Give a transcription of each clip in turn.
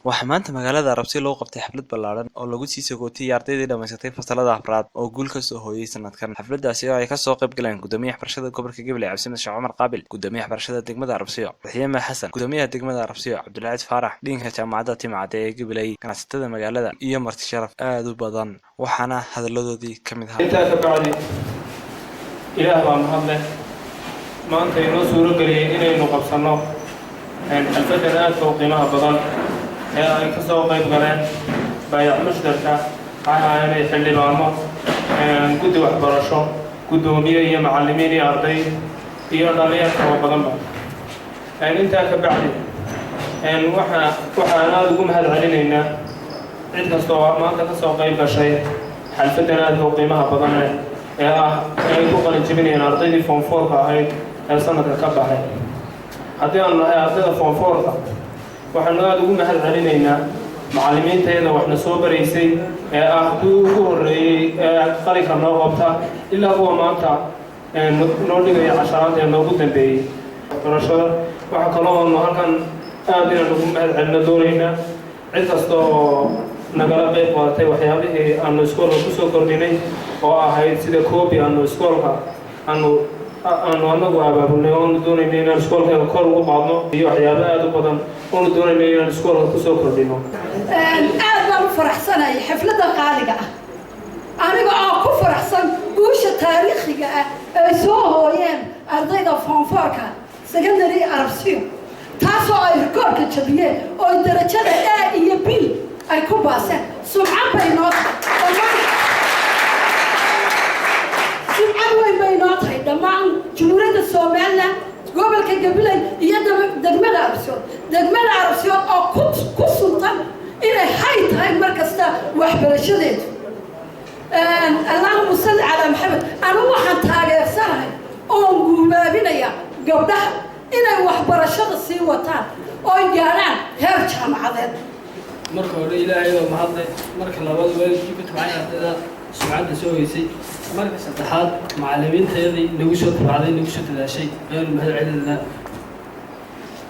Waxaa maanta magaalada Arabsiyo lagu qabtay xaflad ballaaran oo lagu sii sagootiyay ardaydii dhammaysatay fasalada afraad oo guul ka soo hooyay sanadkan. Xafladaasi oo ay kasoo qayb galeen gudoomiyaha waxbarashada gobolka Gabiley Cabdisamed Sheekh Cumar Qaabil, gudoomiyaha waxbarashada degmada Arabsiyo Farxiye Xasan, gudoomiyaha degmada Arabsiyo Cabdilcaziz Faarax, dean-ka jaamacadda Timcade ee Gabiley, ganacsatada magaalada iyo marti sharaf aad u badan. Waxaana hadaladoodii ka mid ahaa: Intaa ka bacdi, Ilaah baa mahad leh maanta inoo suuro geliyey inaynu qabsanno xalfadan aadka u qiimaha badan ee ay ka soo qayb galeen baayac mushtarka ahaanay, xildhibaano, guddi waxbarasho, guddoomiye iyo macallimiin iyo arday iyo dhallinyar kaba badanba. Intaa ka bacdi, waxaan aada ugu mahad celinaynaa cid kasta oo maanta ka soo qayb gashay xalfadan aadka u qiimaha badan leh ee ah ay ku qalin jebinayaan ardaydii form four-ka ahayd ee sanadka ka baxay. Haddii aanu nahay ardayda form four-ka, waxaanu aada ugu mahad celinaynaa macallimiintayada waxna soo baraysay ee ah kuwii ugu horreeyey ee qalinka noo qabta ilaa kuwa maanta noo dhigaya casharaanta ee noogu dambeeyey waxbarashada. Waxaa kaloo aanu halkan aada inaan ugu mahad celino doonaynaa cid kasta oo nagala qayb qaadatay waxyaabihii aanu iskoolka kusoo kordhinay, oo ahayd sida copy aanu iskoolka aanu anagu abaabulnay oonu doonaynay inaan iskoolka kor ugu qaadno, iyo waxyaabo aada u badan oonu doonaynay inaan iskoolka kusoo kordhino. Aad baan u faraxsanayay xafladda qaaliga ah, aniga oo ku faraxsan guusha taariikhiga ah ay soo hooyeen ardayda form four-ka secondary Arabsiyo, taasoo ay rikoorka jabiyeen oo darajada A iyo B ay ku baaseen. Sumcad bay noo tahay dhammaan, sumcad weyn bay noo tahay dhammaan Jumhuuriyadda Somaliland, gobolka Gabiley iyo degmada Arabsiyood, degmada Arabsiyood oo ku suntan inay hay tahay mar kasta waxbarashadeedu. Allahuma salli calaa Maxamed. Anigu waxaan taageersanahay oon guubaabinaya gabdhaha inay waxbarashada sii wataan oo gaadhaan heer jaamacadeed. Marka hore Ilaahay baa mahadleh. Marka labaad, waalidkii ku tabcay ardayda sumcadda soo hoysay. Marka saddexaad, macallimiintayadii nagu soo tabcday, nagu soo dadaashay ayaanu mahad celinaynaa.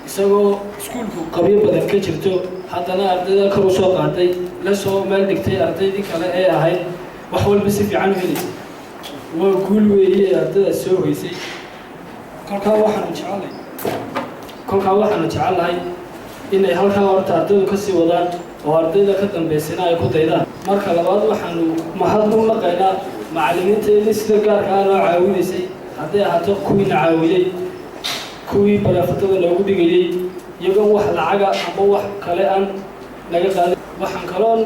Isagoo iskuulku qabyo badan ka jirto, haddana ardayda kor u soo qaaday, la soo meel dhigtay ardaydii kale ee ahayd wax walba si fiican u helaysa, waa guul weeye ee ardaydaas soo hoysay. Kolkaa waxaanu jecellahay inay halkaa horta ardaydu ka sii wadaan oo ardayda ka dambaysana ay ku daydaan. Marka labaad, waxaanu mahad u naqaynaa macallimiinteedii sida gaarka ah noo caawinaysay, hadday ahaato kuwiina caawiyey, kuwii private-ada noogu dhigayey, iyagoon wax lacaga ama wax kale aan naga qaadin. Waxaan kaloon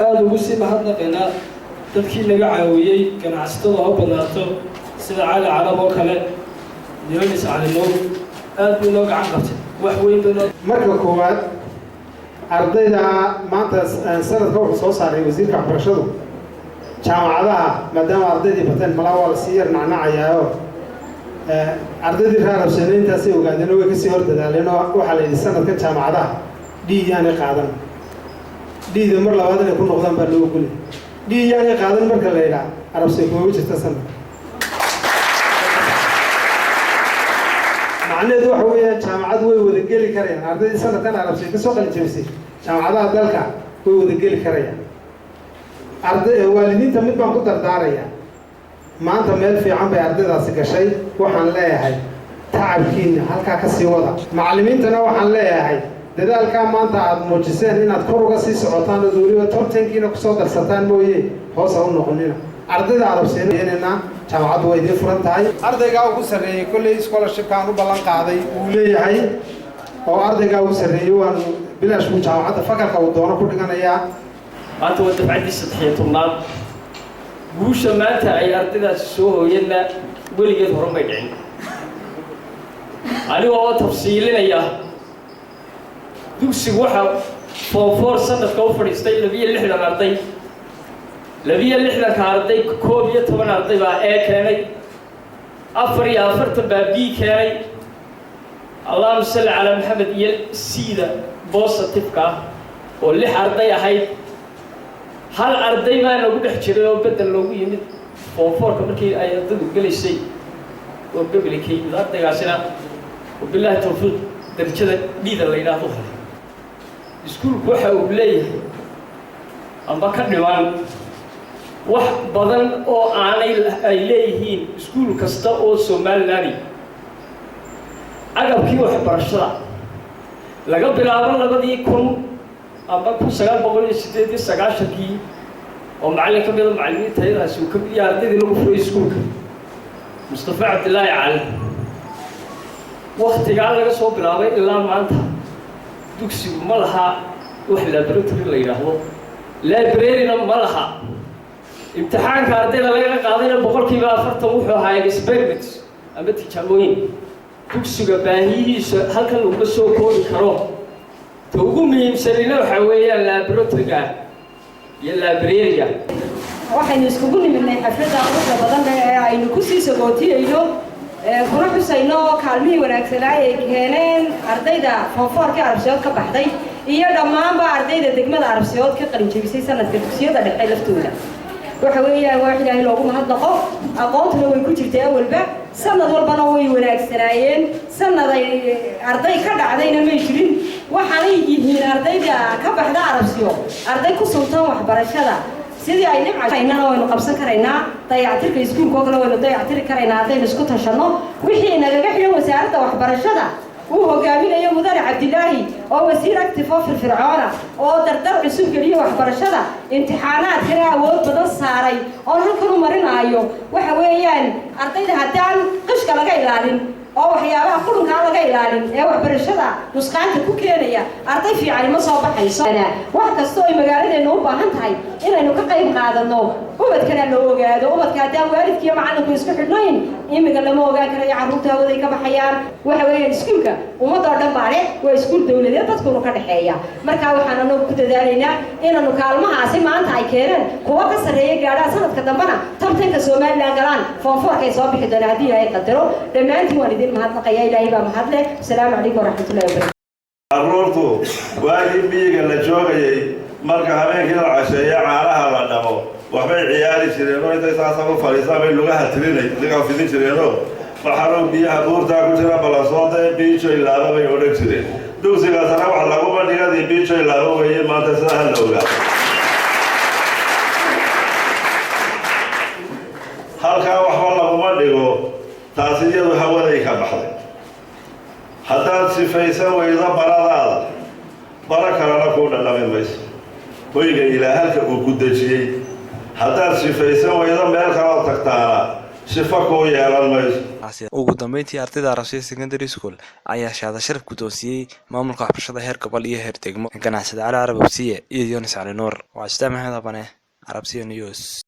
aada ugu sii mahadnaqaynaa dadkii naga caawiyey, ganacsatada ha badnaato, sida Cali Carab oo kale, Yonis Cali Nuur, aad buu noo gacan qabtay, wax weyn bay noo Marka koowaad, ardayda maanta sanadka wuxuu soo saaray wasiirka waxbarashadu jaamacadaha, maadaama ardaydii bateen, malaa waa lasii yar nacnacayaaoo ardaydii reer Arabsiyoona intaasay ogaadeen oo way kasii hor dadaaleen, oo waxaa la yidhi sanadkan jaamacadaha D yaanay qaadan. D-da mar labaad inay ku noqdaan baa loo ogolay. D yaanay qaadan marka la yidhaha, Arabsiyo kumama jirta sanadka. Macnaheedu waxa weeyaan jaamacad way wada geli karayaan ardaydii sanadkan Arabsiyo kasoo qalin jabisay, jaamacadaha dalka way wada geli karayaan. Arday waalidiinta mid baan ku dardaaraya: maanta meel fiican bay ardaydaasi gashay. Waxaan leeyahay, tacabkiina halkaa ka sii wada. Macallimiintana waxaan leeyahay, dadaalkaa maanta aada muujiseen inaad kor uga sii socotaan ood weliba top ten-kiina kusoo darsataan mooye, hoos ha u noqonina. Ardayda Arabsiinana jaamacaddu way idiin furan tahay. Ardaygaa ugu sarreeyey kolley scholarshipkaan u ballan qaaday uu leeyahay, oo ardaygaa ugu sarreeyey waanu bilaash buu jaamacadda fakalka uu doono ku dhiganayaa. Maanta waa dafcaddii 13aad. Guusha maanta ay ardaydaasi soo hooyeenna weligeed horan bay dhicin. Anigoo oo tafsiilinaya, dugsigu waxaa form four sanadka u fadhiistay 62 arday. 62-ka arday, 11 arday baa A keenay, 44 baa B keenay, allahuma salli calaa Maxamed, iyo C-da positive-ka ah oo lix arday ahayd. Hal arday baa nagu dhex jiray oo bedel loogu yimid form four-ka markii ay ardaydu gelaysay oo Gebele ka yimid. Ardaygaasina, wabilaahi tawfiiq, darajada D-da la yidhaahdo helay. Iskuulku waxa uu leeyahay amba ka dhiman wax badan oo aanay ay leeyihiin iskuul kasta oo Somaliland. Agabkii waxbarashada laga bilaabo 2000 amba 1998-kii, oo macallin ka mida macallimiinta iyadaasi uu ka mid yahay ardaydii lagu furay iskuulka, Mustafa Cabdillaahi Cali, waktigaa laga soo bilaabay ilaa maanta dugsigu ma laha wax laboratory la yidhaahdo, library-na ma laha. Imtixaanka ardayda laga qaadayna 40% wuxuu ahaa experiment ama tijaabooyin. Dugsiga baahiyihiisa halkan laguma soo koobi karo. Ta ugu muhiimsanina waxaa weeyaan laboratory-ga iyo library-ga. Waxaynu iskugu nimidnay xafladda quruxda badan leh ee aynu kusii sagootiyeyno, kuna xusayno kaalmihii wanaagsanaa ay keeneen ardayda form four-kii Arabsiyood ka baxday iyo dhammaanba ardayda degmada Arabsiyood ka qalin jebisay sanadka dugsiyada dhexe laftooda. Waxa weeyaan waa Ilaahay loogu mahadnaqo. Aqoontuna way ku jirtay awalba, sanad walbana way wanaagsanaayeen, sanad ay arday ka dhacdayna may jirin. Waxaanay yihiin ardayda ka baxda Arabsiyo arday ku suntan waxbarashada. Sidii ay dhibcaynana waynu qabsan karaynaa, dayactirka iskuulka oo kale waynu dayactiri karaynaa haddaynu isku tashanno. Wixii nagaga xidhan wasaaradda waxbarashada uu hogaaminayo mudane Cabdilaahi, oo wasiir active oo firfircoona oo dardar cusub geliyo waxbarashada, imtixaanaadkana awood badan saaray, oon halkan u marinaayo, waxa weeyaan ardayda haddaan qishka laga ilaalin oo waxyaabaha qurunkaa laga ilaalin ee waxbarashada nusqaanta ku keenaya, arday fiicani ma soo baxayso. Wax kasta oo ay magaaladeenu u baahan tahay inaynu ka qayb qaadano, ubadkana la ogaado. Ubadka haddaan waalidkiiyo macallinku isku xidhnayn, imiga lama ogaan karayo carruurta hawaday ka baxayaan. Waxa weeyaan iskuulka ummadda oo dhan baa leh, waa iskuul dowladeed, dadkunu ka dhexeeya. Markaa waxaan anagu ku dadaalaynaa inaanu kaalmahaasi maanta ay keeneen kuwa ka sarreeya gaadhaan, sanadka dambena tartanka Somaliland galaan, form four-ka ay soo bixi doonaan haddii Ilaahay qadaro. Dhammaantiin waan idin mahadnaqaya. Ilaahay baa mahad leh. Asalaamu calaykum waraxmatullahi wabarakatu. Carruurtu waagii miyiga la joogayay, marka habeenkii la casheeyo, caanaha la dhamo, waxbay ciyaari jireenoo intay saasa u fadhiisaan bay lugaha tirinay, lugaha fidin jireenoo waxaanuu biyaha buurtaa ku jira balansoode biijoy laaba bay odhan jireen. Dugsigaasana wax laguma dhigadii biijoy laaba weeye. Maanta sidaa ha la ogaa, halkaa waxba laguma dhigo. Taasi iyadu hawaday ka baxday. Haddaad sifaysan weydo baradaada, baro kalena kuu dhadhami mayso. Hoyga Ilaa halka uu ku dejiyey haddaad sifaysan weydo, meel kaloo tagtaana sifo kuu yeelan mayso. Ugu dambeyntii, ardayda Arabsiya Secondary School ayaa shahaado sharaf guddoonsiiyey maamulka waxbarashada heer gobol iyo heer degmo, ganacsade Cali Carab Obsiye iyo Yunis Cali Nuur. Waa Cistaan Maxamed Abane, Arabsiya News.